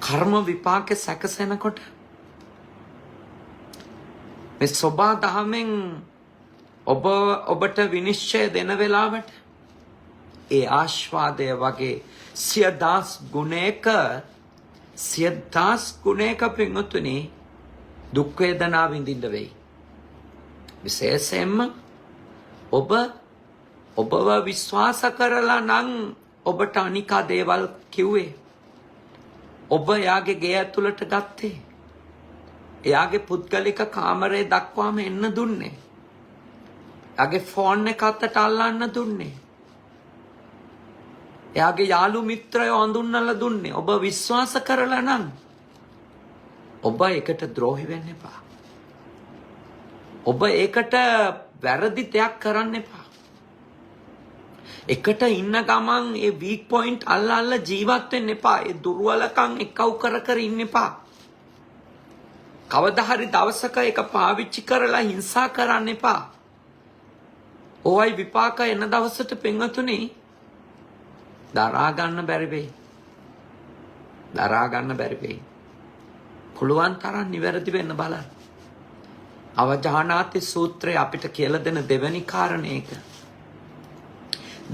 කර්ම විපාක සැකසෙනකොට මේ සොබා දහමෙන් ඔබ ඔබට විනිශ්චය දෙන වෙලාවට ඒ ආස්වාදය වගේ සියදාස් ගුණයක, සියදාස් ගුණයක පින්වතුනි, දුක් වේදනා විඳින්න වෙයි. විශේෂයෙන්ම ඔබ ඔබව විශ්වාස කරලා නම් ඔබට අනිකා දේවල් කිව්වේ. ඔබ එයාගේ ගේ ඇතුළට ගත්තේ. එයාගේ පුද්ගලික කාමරේ දක්වාම එන්න දුන්නේ. එයාගේ ෆෝන් එක අතට අල්ලන්න දුන්නේ. එයාගේ යාළු මිත්‍රයෝ අඳුන්වලා දුන්නේ. ඔබ විශ්වාස කරලා නම් ඔබ ඒකට ද්‍රෝහි වෙන්න එපා. ඔබ ඒකට වැරදි දෙයක් කරන්න එපා. එකට ඉන්න ගමන් ඒ වීක් පොයින්ට් අල්ල අල්ල ජීවත් වෙන්න එපා. ඒ දුර්වලකම් එකව් කර කර ඉන්න එපා. කවදා හරි දවසක ඒක පාවිච්චි කරලා හිංසා කරන්න එපා. ඕවයි විපාක එන දවසට පින්වතුනි, දරා ගන්න බැරි වෙයි. දරා ගන්න බැරි වෙයි. පුළුවන් තරම් නිවැරදි වෙන්න බලන්න. අවජානාති සූත්‍රය අපිට කියලා දෙන දෙවැනි කාරණේ ඒක.